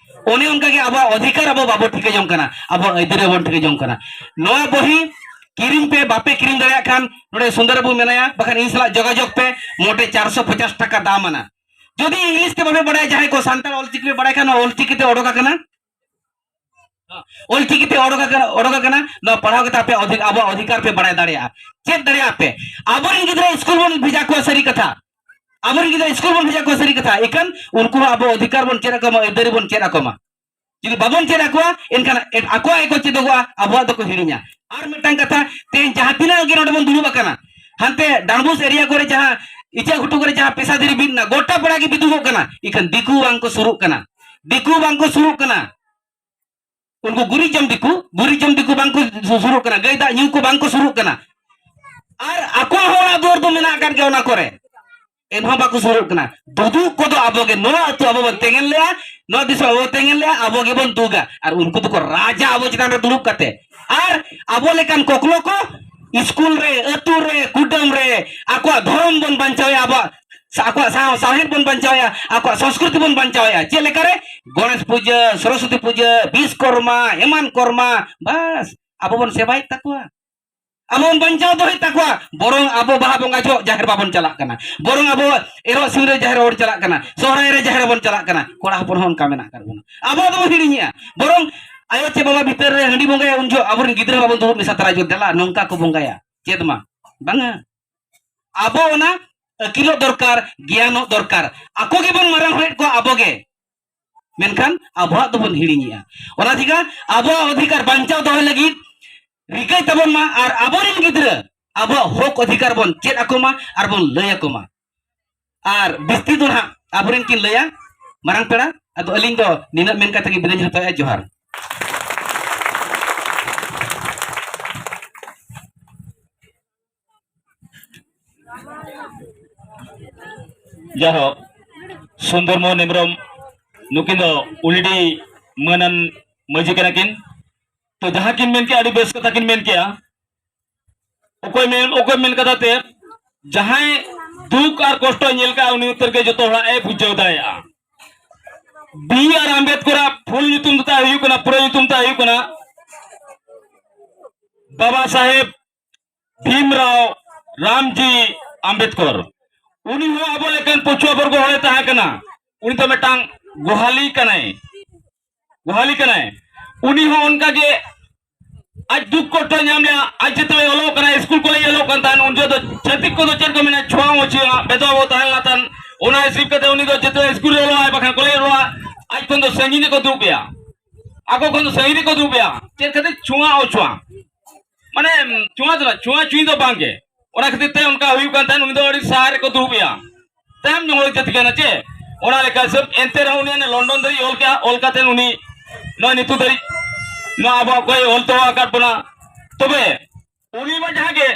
ᱚᱱᱮ ᱚᱱᱠᱟ ᱜᱮ ᱟᱵᱚᱣᱟᱜ ᱚᱫᱷᱤᱠᱟᱨ ᱟᱵᱚ ᱵᱟᱵᱚ ᱴᱷᱤᱠᱟᱹ ᱡᱚᱝ ᱠᱟᱱᱟ, ᱟᱵᱚᱣᱟᱜ ᱟᱹᱭᱫᱟᱹᱨᱤ ᱵᱟᱵᱚᱱ ᱴᱷᱤᱠᱟᱹ ᱡᱚᱝ ᱠᱟᱱᱟ᱾ ᱱᱚᱣᱟ ᱵᱚᱦᱤ ᱠᱤᱨᱤᱧ ᱯᱮ, ᱵᱟᱯᱮ ᱠᱤᱨᱤᱧ ᱫᱟᱲᱮᱭᱟᱜ ᱠᱷᱟᱱ ᱱᱚᱰᱮ ᱥᱩᱱᱫᱚᱨ ᱵᱟᱹᱵᱩ ᱢᱮᱱᱟᱭᱟ, ᱵᱟᱠᱷᱟᱱ ᱤᱧ ᱥᱟᱞᱟᱜ ᱡᱳᱜᱟᱡᱳᱜᱽ ᱯᱮ, ᱢᱚᱴᱮ ᱪᱟᱨᱥᱚ ᱯᱚᱪᱟᱥ ᱴᱟᱠᱟ ᱫᱟᱢ ᱟᱱᱟ᱾ ᱡᱩᱫᱤ ᱤᱝᱞᱤᱥ ᱛᱮ ᱵᱟᱯᱮ ᱵᱟᱲᱟᱭᱟ, ᱡᱟᱦᱟᱸᱭ ᱠᱚ ᱥᱟᱱᱛᱟᱲ ᱚᱞᱪᱤᱠᱤ ᱯᱮ ᱵᱟᱲᱟᱭ ᱠᱷᱟᱱ, ᱱᱚᱣᱟ ᱚᱞᱪᱤᱠᱤ ᱛᱮ ᱚᱰᱚᱠ ᱟᱠᱟᱱᱟ, ᱚᱞᱪᱤᱠᱤ ᱛᱮ ᱚᱰᱚᱠ ᱟᱠᱟᱱᱟ, ᱚᱰᱚᱠ ᱟᱠᱟᱱᱟ, ᱱᱚᱣᱟ ᱯᱟᱲᱦᱟᱣ ᱠᱟᱛᱮ ᱟᱯᱮ ᱚᱫᱷᱤ-, ᱟᱵᱚᱣᱟᱜ ᱚᱫᱷᱤᱠᱟᱨ ᱯᱮ ᱵᱟᱲᱟᱭ ᱫᱟᱲᱮᱭᱟᱜᱼᱟ, ᱪᱮᱫ ᱫᱟᱲᱮᱭᱟᱜᱼᱟ ᱯᱮ᱾ ᱟᱵᱚᱨᱮᱱ ᱜᱤᱫᱽᱨᱟᱹ ᱥᱠᱩᱞ ᱵᱚᱱ ᱵᱷᱮᱡᱟ ᱠᱚᱣᱟ, ᱥᱟᱹᱨᱤ ᱠᱟᱛᱷᱟ, ᱟᱵᱚᱨᱮᱱ ᱜᱤᱫᱽᱨᱟᱹ ᱥᱠᱩᱞ ᱵᱚᱱ ᱵᱷᱮᱡᱟ ᱠᱚᱣᱟ, ᱥᱟᱹᱨᱤ ᱠᱟᱛᱷᱟ, ᱤᱠᱷᱟᱹᱱ ᱩᱱᱠᱩ ᱦᱚᱸ ᱟᱵᱚ ᱚᱫᱷᱤᱠᱟᱨ ᱵᱚᱱ ᱪᱮᱫ ᱟᱠᱚᱢᱟ, ᱟᱹᱭᱫᱟᱹᱨᱤ ᱵᱚᱱ ᱪᱮᱫ ᱟᱠᱚᱢᱟ᱾ ᱡᱩᱫᱤ ᱵᱟᱵᱚᱱ ᱪᱮᱫ ᱟᱠᱚᱣᱟ, ᱮᱱᱠᱷᱟᱱ ᱮ-, ᱟᱠᱚᱣᱟᱜ ᱜᱮᱠᱚ ᱪᱮᱫᱚᱜᱚᱜᱼᱟ, ᱟᱵᱚᱣᱟᱜ ᱫᱚᱠᱚ ᱦᱤᱲᱤᱧᱟ᱾ ᱟᱨ ᱢᱤᱫᱴᱟᱝ ᱠᱟᱛᱷᱟ, ᱛᱮᱦᱮᱧ ᱡᱟᱦᱟᱸ ᱛᱤᱱᱟᱹᱜ ᱜᱮ ᱱᱚᱰᱮ ᱵᱚᱱ ᱫᱩᱲᱩᱵ ᱟᱠᱟᱱᱟ, ᱦᱟᱱᱛᱮ ᱰᱟᱸᱰᱵᱩᱥ ᱮᱨᱤᱭᱟ ᱠᱚᱨᱮ ᱡᱟᱦᱟᱸ ᱤᱪᱟᱹᱜ ᱜᱷᱩᱴᱩ ᱠᱚᱨᱮ ᱡᱟᱦᱟᱸ ᱯᱮᱥᱟ ᱫᱷᱤᱨᱤ ᱵᱤᱫ ᱮᱱᱟ, ᱜᱚᱴᱟ ᱯᱟᱲᱟ ᱜᱮ ᱵᱤᱫᱩᱜᱚᱜ ᱠᱟᱱᱟ, ᱤᱠᱷᱟᱹᱱ ᱫᱤᱠᱩ ᱵᱟᱝ ᱠᱚ ᱥᱩᱨᱩᱜ ᱠᱟᱱᱟ, ᱫᱤᱠᱩ ᱵᱟᱝ ᱠᱚ ᱥᱩᱨᱩᱜ ᱠᱟᱱᱟ᱾ ᱩᱱᱠᱩ ᱜᱩᱨᱤᱡ ᱡᱚᱢ ᱫᱤᱠᱩ, ᱜᱩᱨᱤᱡ ᱡᱚᱢ ᱫᱤᱠᱩ ᱵᱟᱝ ᱠᱚ ᱥᱩ-, ᱥᱩᱨᱩᱜ ᱠᱟᱱᱟ, ᱜᱟᱹᱭ ᱫᱟᱜ ᱧᱩ ᱠᱚ ᱵᱟᱝ ᱠᱚ ᱥᱩᱨᱩᱜ ᱠᱟᱱᱟ᱾ ᱟᱨ ᱟᱠᱚᱣᱟᱜ ᱦᱚᱸ ᱚᱲᱟᱜ ᱫᱩᱣᱟᱹᱨ ᱫᱚ ᱢᱮᱱᱟᱜ ᱟᱠᱟᱫ ᱜᱮᱭᱟ ᱚᱱᱟ ᱠᱚᱨᱮ, ᱮᱱᱦᱚᱸ ᱵᱟᱠᱚ ᱥᱩᱨᱩᱜ ᱠᱟᱱᱟ᱾ ᱫᱩᱫᱩᱜ ᱠᱚᱫᱚ ᱟᱵᱚ ᱜᱮ, ᱱᱚᱣᱟ ᱟᱹᱛᱩ ᱟᱵᱚ ᱵᱚᱱ ᱛᱮᱸᱜᱮᱱ ᱞᱮᱜᱼᱟ, ᱱᱚᱣᱟ ᱫᱤᱥᱚᱢ ᱟᱵᱚ ᱵᱚᱱ ᱛᱮᱸᱜᱮᱱ ᱞᱮᱜᱼᱟ, ᱟᱵᱚ ᱜᱮᱵᱚᱱ ᱫᱩᱜᱟ᱾ ᱟᱨ ᱩᱱᱠᱩ ᱫᱚᱠᱚ ᱨᱟᱡᱟ ᱟᱵᱚ ᱪᱮᱛᱟᱱ ᱨᱮ ᱫᱩᱲᱩᱵ ᱠᱟᱛᱮ᱾ ᱟᱨ ᱟᱵᱚ ᱞᱮᱠᱟᱱ ᱠᱚᱠᱞᱚ ᱠᱚ ᱥᱠᱩᱞ ᱨᱮ, ᱟᱹᱛᱩ ᱨᱮ, ᱠᱩᱰᱟᱹᱢ ᱨᱮ ᱟᱠᱚᱣᱟᱜ ᱫᱷᱚᱨᱚᱢ ᱵᱚᱱ ᱵᱟᱧᱪᱟᱣᱮᱜᱼᱟ, ᱟᱵᱚᱣᱟᱜ ᱥᱟ-, ᱟᱠᱚᱣᱟᱜ ᱥᱟᱶ-, ᱥᱟᱶᱦᱮᱫ ᱵᱚᱱ ᱵᱟᱧᱪᱟᱣᱮᱜᱼᱟ, ᱟᱠᱚᱣᱟᱜ ᱥᱚᱝᱥᱠᱨᱤᱛᱤ ᱵᱚᱱ ᱵᱟᱧᱪᱟᱣᱮᱜᱼᱟ᱾ ᱪᱮᱫ ᱞᱮᱠᱟᱨᱮ? ᱜᱚᱬᱮᱥ ᱯᱩᱡᱟᱹ, ᱥᱚᱨᱚᱥᱚᱛᱤ ᱯᱩᱡᱟᱹ, ᱵᱤᱥᱠᱚᱨᱢᱟ, ᱮᱢᱟᱱ ᱠᱚᱨᱢᱟ, ᱵᱟᱥ, ᱟᱵᱚ ᱵᱚᱱ ᱥᱮᱵᱟᱭᱮᱫ ᱛᱟᱠᱚᱣᱟ, ᱟᱵᱚ ᱵᱚᱱ ᱵᱟᱧᱪᱟᱣ ᱫᱚᱦᱚᱭᱮᱫ ᱛᱟᱠᱚᱣᱟ᱾ ᱵᱚᱨᱚᱝ ᱟᱵᱚ ᱵᱟᱦᱟ ᱵᱚᱸᱜᱟ ᱡᱚᱦᱚᱜ ᱡᱟᱦᱮᱨ ᱵᱟᱵᱚᱱ ᱪᱟᱞᱟᱜ ᱠᱟᱱᱟ, ᱵᱚᱨᱚᱝ ᱟᱵᱚ ᱮᱨᱚᱜ ᱥᱤᱢ ᱨᱮ ᱡᱟᱦᱮᱨ ᱵᱟᱵᱚᱱ ᱪᱟᱞᱟᱜ ᱠᱟᱱᱟ, ᱥᱚᱦᱨᱟᱭ ᱨᱮ ᱡᱟᱦᱮᱨ ᱵᱚᱱ ᱪᱟᱞᱟᱜ ᱠᱟᱱᱟ᱾ ᱠᱚᱲᱟ ᱦᱚᱯᱚᱱ ᱦᱚᱸ ᱚᱱᱠᱟ ᱢᱮᱱᱟᱜ ᱟᱠᱟᱫ ᱵᱚᱱᱟ, ᱟᱵᱚ ᱫᱚᱵᱚᱱ ᱦᱤᱲᱤᱧᱮᱜᱼᱟ᱾ ᱵᱚᱨᱚᱝ ᱟᱭᱳ ᱪᱮ ᱵᱟᱵᱟ ᱵᱷᱤᱛᱟᱹᱨ ᱨᱮ ᱦᱟᱺᱰᱤ ᱵᱚᱸᱜᱟᱭᱟ, ᱩᱱ ᱡᱚᱦᱚᱜ ᱟᱵᱚᱨᱮᱱ ᱜᱤᱫᱽᱨᱟᱹ ᱵᱟᱵᱚᱱ ᱫᱩᱲᱩᱵ ᱢᱮᱥᱟ ᱛᱟᱨᱟ ᱡᱚ, ᱫᱮᱞᱟ ᱱᱚᱝᱠᱟ ᱠᱚ ᱵᱚᱸᱜᱟᱭᱟ, ᱪᱮᱫ ᱢᱟ ᱵᱟᱝᱟ᱾ ᱟᱵᱚ ᱚᱱᱟ ᱟᱹᱠᱤᱞᱚᱜ ᱫᱚᱨᱠᱟᱨ, ᱜᱮᱭᱟᱱᱚᱜ ᱫᱚᱨᱠᱟᱨ᱾ ᱟᱠᱚ ᱜᱮᱵᱚᱱ ᱢᱟᱨᱟᱝ ᱦᱚᱲᱮᱫ ᱠᱚᱣᱟ ᱟᱵᱚ ᱜᱮ, ᱢᱮᱱᱠᱷᱟᱱ ᱟᱵᱚᱣᱟᱜ ᱫᱚᱵᱚᱱ ᱦᱤᱲᱤᱧᱮᱜᱼᱟ᱾ ᱚᱱᱟ ᱪᱤᱠᱟ ᱟᱵᱚᱣᱟᱜ ᱚᱫᱷᱤᱠᱟᱨ ᱵᱟᱧᱪᱟᱣ ᱫᱚᱦᱚᱭ ᱞᱟᱹᱜᱤᱫ ᱨᱤᱠᱟᱹᱭ ᱛᱟᱵᱚᱱ ᱢᱟ, ᱟᱨ ᱟᱵᱚᱨᱮᱱ ᱜᱤᱫᱽᱨᱟᱹ ᱟᱵᱚᱣᱟᱜ ᱦᱚᱠ ᱚᱫᱷᱤᱠᱟᱨ ᱵᱚᱱ ᱪᱮᱫ ᱟᱠᱚ ᱢᱟ ᱟᱨ ᱵᱚᱱ ᱞᱟᱹᱭ ᱟᱠᱚ ᱢᱟ᱾ ᱟᱨ ᱵᱤᱥᱛᱤ ᱫᱚ ᱱᱟᱦᱟᱜ ᱟᱵᱚᱨᱮᱱ ᱠᱤᱱ ᱞᱟᱹᱭᱟ ᱢᱟᱨᱟᱝ ᱯᱮᱲᱟ, ᱟᱫᱚ ᱟᱹᱞᱤᱧ ᱫᱚ ᱱᱤᱱᱟᱹᱜ ᱢᱮᱱ ᱠᱟᱛᱮ ᱜᱮ ᱵᱤᱫᱟᱹᱭ ᱦᱟᱛᱟᱣᱮᱫᱼᱟ᱾ ᱡᱚᱦᱟᱨ᱾ ᱡᱟᱭᱦᱳᱠ, ᱥᱩᱱᱫᱚᱨ ᱢᱳᱦᱚᱱ ᱦᱮᱢᱵᱨᱚᱢ, ᱱᱩᱠᱤᱱ ᱫᱚ ᱩᱞᱤᱰᱤ ᱢᱟᱹᱱᱟᱱ ᱢᱟᱹᱡᱷᱤ ᱠᱟᱱᱟ ᱠᱤᱱ᱾ ᱛᱚ, ᱡᱟᱦᱟᱸ ᱠᱤᱱ ᱢᱮᱱ ᱠᱮᱜᱼᱟ, ᱟᱹᱰᱤ ᱵᱮᱥ ᱠᱟᱛᱷᱟ ᱠᱤᱱ ᱢᱮᱱ ᱠᱮᱜᱼᱟ᱾ ᱚᱠᱚᱭ ᱢᱮᱱ, ᱚᱠᱚᱭ ᱢᱮᱱ ᱠᱟᱫᱟ ᱛᱮ, ᱡᱟᱦᱟᱸᱭ ᱫᱩᱠ ᱟᱨ ᱠᱚᱥᱴᱚᱭ ᱧᱮᱞ ᱠᱟᱜᱼᱟ, ᱩᱱᱤ ᱩᱛᱟᱹᱨ ᱜᱮ ᱡᱚᱛᱚ ᱦᱚᱲᱟᱜ ᱮ ᱵᱩᱡᱷᱟᱹᱣ ᱫᱟᱲᱮᱭᱟᱜᱼᱟ᱾ ᱵᱤ ᱟᱨ ᱟᱢᱵᱮᱫᱠᱚᱨᱟᱜ ᱯᱷᱩᱞ ᱧᱩᱛᱩᱢ ᱫᱚ ᱛᱟᱭ ᱦᱩᱭᱩᱜ ᱠᱟᱱᱟ, ᱯᱩᱨᱟᱹ ᱧᱩᱛᱩᱢ ᱛᱟᱭ ᱦᱩᱭᱩᱜ ᱠᱟᱱᱟ ᱵᱟᱵᱟ ᱥᱟᱦᱮᱵ ᱵᱷᱤᱢᱨᱟᱣ ᱨᱟᱢᱡᱤ ᱟᱢᱵᱮᱫᱠᱚᱨ᱾ ᱩᱱᱤ ᱦᱚᱸ ᱟᱵᱚ ᱞᱮᱠᱟᱱ ᱯᱚᱪᱷᱩᱣᱟ ᱵᱚᱨᱜᱚ ᱦᱚᱲᱮ ᱛᱟᱦᱮᱸ ᱠᱟᱱᱟ᱾ ᱩᱱᱤ ᱫᱚ ᱢᱤᱫᱴᱟᱝ ᱜᱳᱦᱟᱞᱤ ᱠᱟᱱᱟᱭ, ᱜᱳᱦᱟᱞᱤ ᱠᱟᱱᱟᱭ᱾ ᱩᱱᱤ ᱦᱚᱸ ᱚᱱᱠᱟ ᱜᱮ ᱟᱡ ᱫᱩᱠ ᱠᱚᱥᱴᱚ ᱧᱟᱢ ᱞᱮᱭᱟ᱾ ᱟᱡ ᱡᱮᱛᱮ ᱚᱞᱚᱜ ᱠᱟᱱᱟ, ᱥᱠᱩᱞ ᱠᱚᱞᱮᱡᱽ ᱚᱞᱚᱜ ᱠᱟᱱ ᱛᱟᱦᱮᱸᱱ, ᱩᱱ ᱡᱚᱦᱚᱜ ᱫᱚ ᱪᱷᱟᱹᱛᱤᱠ ᱠᱚᱫᱚ ᱪᱮᱫ ᱠᱚ ᱢᱮᱱᱟ, ᱪᱷᱩᱣᱟ ᱚᱪᱷᱩᱣᱟ ᱵᱷᱮᱫᱟᱵᱷᱟᱵ ᱛᱟᱦᱮᱸ ᱞᱮᱱᱟ ᱛᱟᱦᱮᱸᱱ᱾ ᱚᱱᱟ ᱦᱤᱥᱟᱹᱵ ᱠᱟᱛᱮ ᱩᱱᱤ ᱫᱚ ᱡᱮᱛᱮ ᱥᱠᱩᱞ ᱨᱮ ᱚᱞᱚᱜ ᱟᱭ, ᱵᱟᱠᱷᱟᱱ ᱠᱚᱞᱮᱡᱽ ᱨᱮ ᱚᱞᱚᱜ ᱟᱭ, ᱟᱡ ᱠᱷᱚᱱ ᱫᱚ ᱥᱟᱺᱜᱤᱧ ᱨᱮᱠᱚ ᱫᱩᱲᱩᱵ ᱮᱭᱟ, ᱟᱠᱚ ᱠᱷᱚᱱ ᱫᱚ ᱥᱟᱺᱜᱤᱧ ᱨᱮᱠᱚ ᱫᱩᱲᱩᱵ ᱮᱭᱟ᱾ ᱪᱮᱫ ᱠᱷᱟᱹᱛᱤᱨ? ᱪᱷᱩᱣᱟ ᱚᱪᱷᱩᱣᱟ, ᱢᱟᱱᱮ ᱪᱷᱩᱣᱟ ᱫᱚ ᱵᱟᱝ, ᱪᱷᱩᱣᱟ ᱪᱷᱩᱭᱤ ᱫᱚ ᱵᱟᱝ ᱜᱮ᱾ ᱚᱱᱟ ᱠᱷᱟᱹᱛᱤᱨ ᱛᱮ ᱚᱱᱠᱟ ᱦᱩᱭᱩᱜ ᱠᱟᱱ ᱛᱟᱦᱮᱸᱱ, ᱩᱱᱤ ᱫᱚ ᱟᱹᱰᱤ ᱥᱟᱦᱟ ᱨᱮᱠᱚ ᱫᱩᱲᱩᱵ ᱮᱭᱟ᱾ ᱛᱟᱭᱚᱢ ᱧᱚᱜ ᱦᱚᱲ ᱡᱟᱹᱛᱤ ᱠᱟᱱᱟ ᱪᱮ? ᱚᱱᱟ ᱞᱮᱠᱟ ᱦᱤᱥᱟᱹᱵ ᱮᱱᱛᱮ ᱨᱮᱦᱚᱸ ᱩᱱᱤ ᱦᱟᱱᱮ ᱞᱚᱱᱰᱚᱱ ᱫᱷᱟᱹᱨᱤᱡ ᱚᱞ ᱠᱮᱜᱼᱟ, ᱚᱞ ᱠᱟᱛᱮ ᱩᱱᱤ ᱱᱚᱜᱼᱚᱭ ᱱᱤᱛᱚᱜ ᱫᱷᱟᱹᱨᱤᱡ ᱱᱚᱣᱟ ᱟᱵᱚᱣᱟᱜ ᱠᱚᱭ ᱚᱞ ᱦᱚᱴᱚ ᱟᱠᱟᱫ ᱵᱚᱱᱟ᱾ ᱛᱚᱵᱮ ᱩᱱᱤ ᱢᱟ ᱡᱟᱦᱟᱸ ᱜᱮ